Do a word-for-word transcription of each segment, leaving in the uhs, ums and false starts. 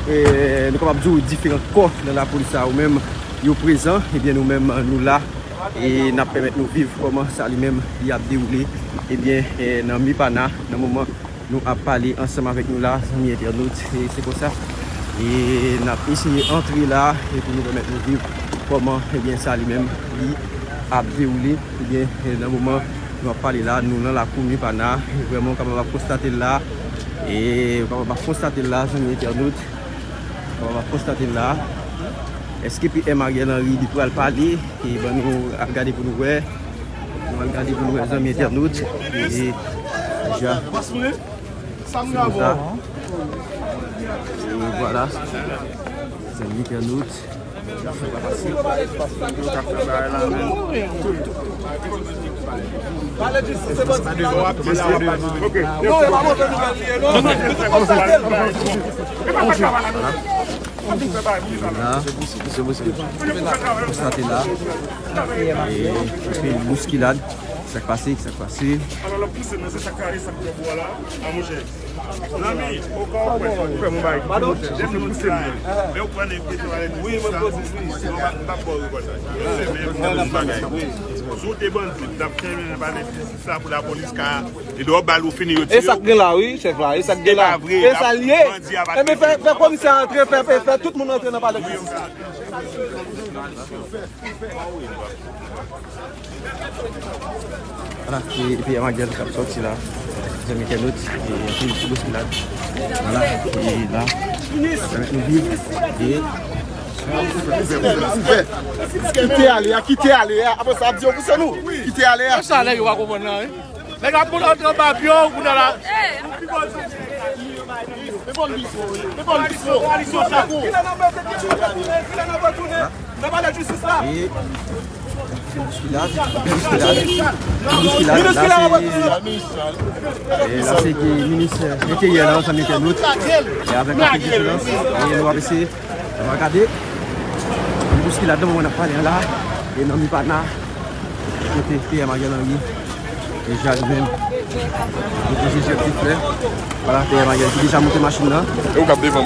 E, nou kapab di w diferan kò nan lapolis la, ou menm yo prezan, ebyen nou menm nou la, e n ap pèmèt nou viv kòman sa li menm li ap dewoule, ebyen, e, nan Mipana, nan moman nou ap pale ansanm avèk nou la, zanmi entènot, e se konsa, e n ap eseye antre la, e pou nou pèmèt nou viv kòman, ebyen, sa li menm li ap dewoule, ebyen, e nan moman nou ap pale la, nou nan lakou Mipana, e vrèman ou kapab ap konstate l la, e ou kapab ap konstate l la, zanmi entènot. Bon, w ap konstate l la. Èske P M Ariel Henry li pral pale? E ban nou al gade pou nou wè. Nou al gade pou nou wè, zanmi entènot. E deja, se konsa. E vwala. Zanmi entènot. La, konstate la. E, epi bouskilad. Sa k pase, sa k pase. Zanmi, ou ka wè, fè moun bay. Depi nou la, lè ou pran nèg ki travay wi, mwen poze wi. Mwen pa, m pa ba w repòtaj. Se menm bagay. Si w te bandi, w t ap fèmen nan palè jistis la pou lapolis ka, e lè w ba l ou fini, yo tiye w. E sa k gen la, wi, chèf la. E sa k gen la. E sa l ye. Ebyen, fè, fè komisè antre, fè, fè, fè tout moun antre nan palè jistis la. Vwala, e, epi Emmanuel k ap sòti la. Zanmi entènot, e, anpil ti bouskilad. Vwala, e la, sa pèmèt nou viv. E kite ale a, kite ale a. Apre sa, ap di yo pouse nou. Kite ale a. Sa nèg yo pa konprann nan, wi. Nèg ap konn antre anba pye w, kounye a la. E, bouskilad, bouskilad, bouskilad, la se, e, la se ki minis, e, enteryè la, ansanm entènot, e avèk anpil vijilans, e nou ap eseye, nou ap gade, bouskilad nan moman n ap pale an la, e nan Mipana, kote P M Ariel Henry. Deja li menm, li deje jèt li flè. Vwala, P M Ariel ki deja monte machin nan. E ou k ap devan m.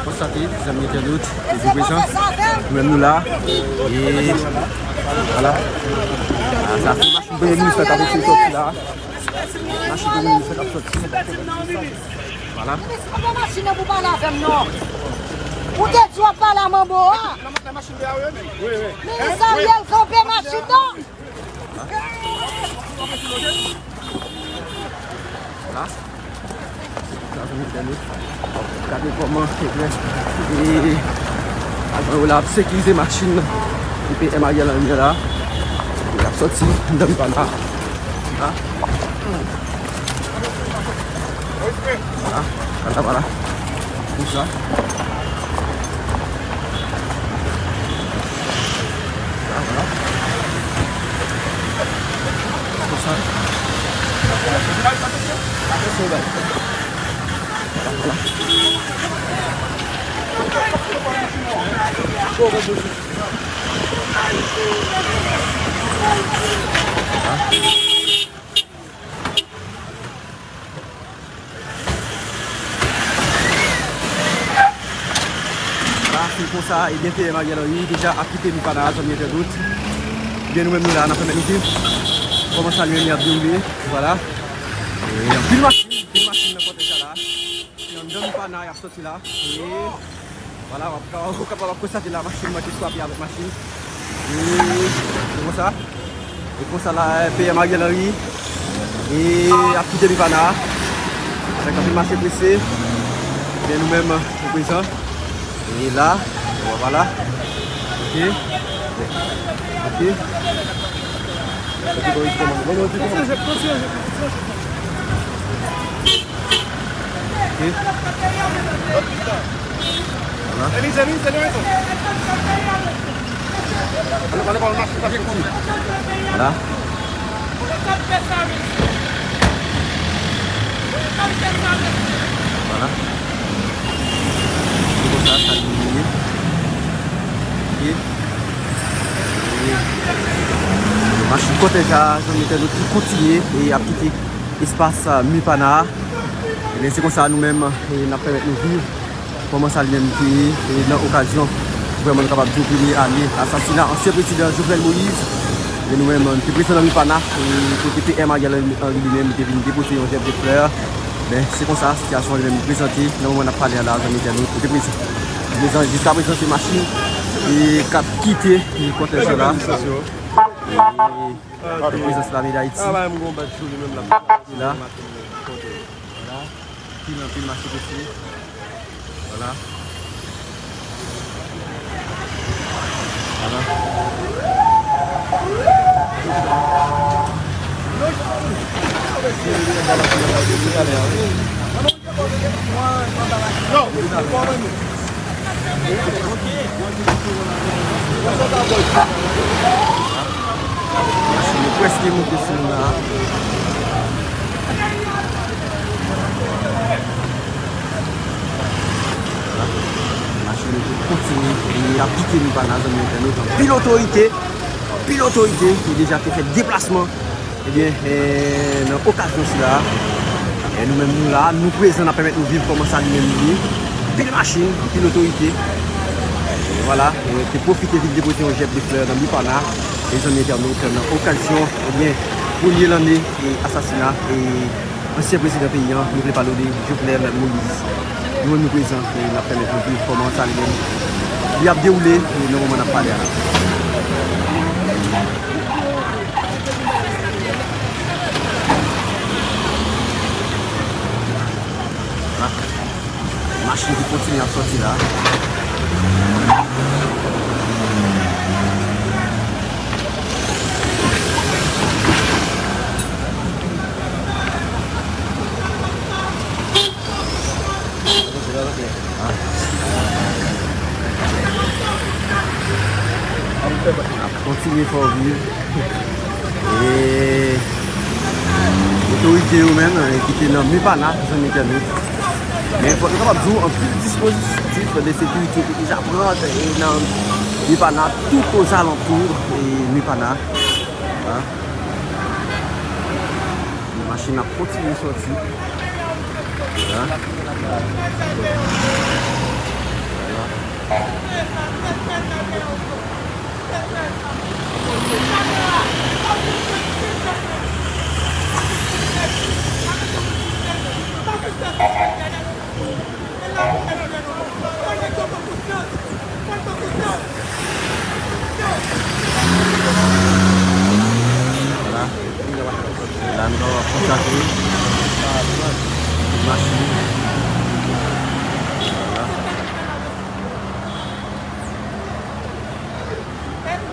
Konstate, zanmi entènot, e di prezan, nou menm nou la. E vwala. A, sa se machin premye minis la k ap eseye sòti la. Machin premye minis la k ap sòti. Vwala. Minis, kanpe machin nan pou pale avè m non. Ou te di w ap pale a manbo a. Minis Ariel, kanpe machin nan. La. Sa se entènot. Gade kòman se vre. E ajan yo la ap sekirize machin nan. Epi P M Ariel Henry la. L ap sòti anndan Mipana. La. Vwala, vwala, vwala. Konsa. Vwala, vwala. Konsa. Vwala, vwala. Vwala. La, se konsa, ebyen, P M Ariel Henry deja ap kite Mipana, zanmi entènot. Ebyen, nou menm nou la, n ap pèmèt nou viv kòman sa li menm li ap dewoule. Vwala. E anpil machin, anpil machin nan kòtèj la la. Se anndan Mipana y ap sòti la. E vwala, w ap ka, w kapab ap konstate la, machin manke swape avèk machin. E se konsa. E konsa la, P M Ariel Henry, e ap kite Mipana avèk anpil mache prese. Ebyen, nou menm, nou prezan. E la, vwala. Ok. Ok. Ok. Vwala. Vwala. Vwala. Se konsa, sa li ye. Ok. E machin kòtèj la, zanmi entènot, ki kontinye e ap kite espas, a, Mipana a. E se konsa nou menm, e, n ap pèmèt nou viv kòman sa li menm te ye, e, nan okazyon, vrèman, nou kapab di w, premye ane asasina ansyen prezidan Jovenel Moïse. E nou menm, nou te prezan nan Mipana, e, kote P M Ariel Henry li menm te vin depoze yon jèb de flè. Men, se konsa sitiyasyon an li menm prezante nan moman n ap pale a la, zanmi entènot, kote prezan. Prezan, jiska prezan, se machin, e, k ap kite, e, kòtèj la. E, prezans lame Dayiti. Voilà. Pil anpil machin prese. Voilà. Voilà. Machin yo prèske moute sou nou la. Machin yo kontinye, e y ap kite Mipana, zanmi entènot. Anpil otorite, anpil otorite ki deja te fè deplasman. Ebyen, e, nan okazyon sila, e, nou menm nou la, nou prezan, n ap pèmèt nou viv kòman sa li menm li ye. Anpil machin, anpil otorite. E, vwala, e, te pwofite vin depoze yon jèb de flè nan Mipana. E zanmi entènot, nan okazyon, ebyen, premye lane, e, asasina, e, ansyen prezidan peyi an, nou vle pale w de Jovenel Moïse. Nou menm nou prezan, e n ap pèmèt nou viv kòman sa li menm li ap dewoule, e nan moman n ap pale a la. Machin ki kontinye ap sòti la. Ap kontinye fè w viv. E otorite yo menm, e, ki te nan Mipana, zanmi entènot. Men fòk nou kapab di w, anpil dispozitif de sekirite te deja pran, e, nan Mipana, tout ozalantou, e, Mipana. Hein? Machin ap kontinye sòti. Hein? Voilà. La nou kapab konstate tout machin. Voilà.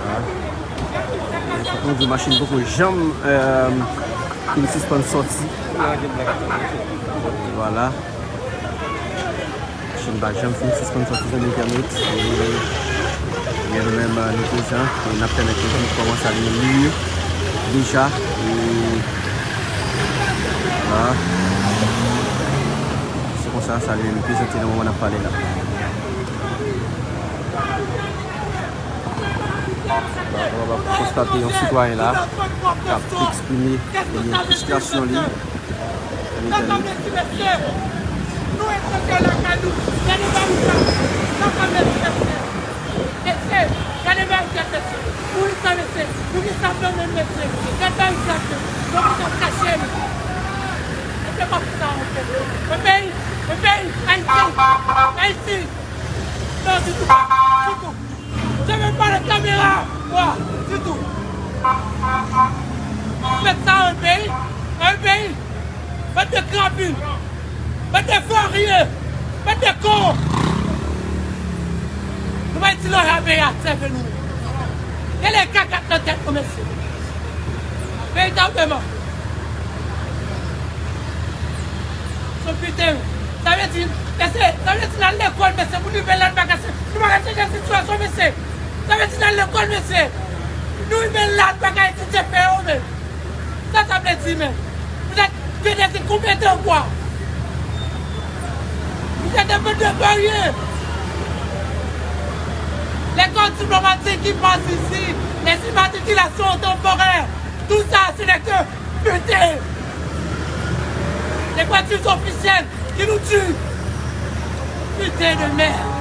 Voilà. Fòk nou di machin poko janm, euh, fin sispann sòti. Voilà. Machin pa janm fin sispann sòti, zanmi entènot. E, ebyen, nou menm, nou prezan, e n ap pèmèt nou kòmanse ale nan li deja. E, la, se konsa sa li menm prezante nan moman n ap pale la. La, nou kapab konstate yon sitwayen la k ap eksprime, ebyen, fristrasyon li. Sa pa mèsi, mesye. Nou enkontre lakay nou. Gade bagay sa. Sa pa mèsi, mesye. Mesye, gade bagay sa, mesye. Pou ki sa, mesye? Pou ki sa fè menm, mesye? Gade bagay sa, mesye. Bon, nou ap kache nou. Mesye, pa fè sa, mesye. Men peyi, men peyi, Ayiti. Ayiti. Non, ditou. Ditou. Se menm pa nan kamera, wa, ditou. Fèt sa an peyi, an peyi. Bann de krapin, bann de varye, bann de kon. Nou pa itilize peyi a sèvi nou. Gade kaka nan tèt nou, mesye. Veritableman. Son piten. Sa vle di, mesye, sa vle di n al lekòl, mesye, pou nou rive la, nou pa ka, nou pa ka chanje sitiyasyon, mesye. Sa vle di n al lekòl, mesye. Nou rive la, nou pa ka etidye fè yo, men. Sa sa vle di, men. Vous êtes venez de combien de mois? Vous êtes un peu de variés. L'école diplomatique qui passe ici, les immatriculations temporaires, tout ça, ce n'est que pété. Ekritis ofisyèl ki nou di. Putain de merde.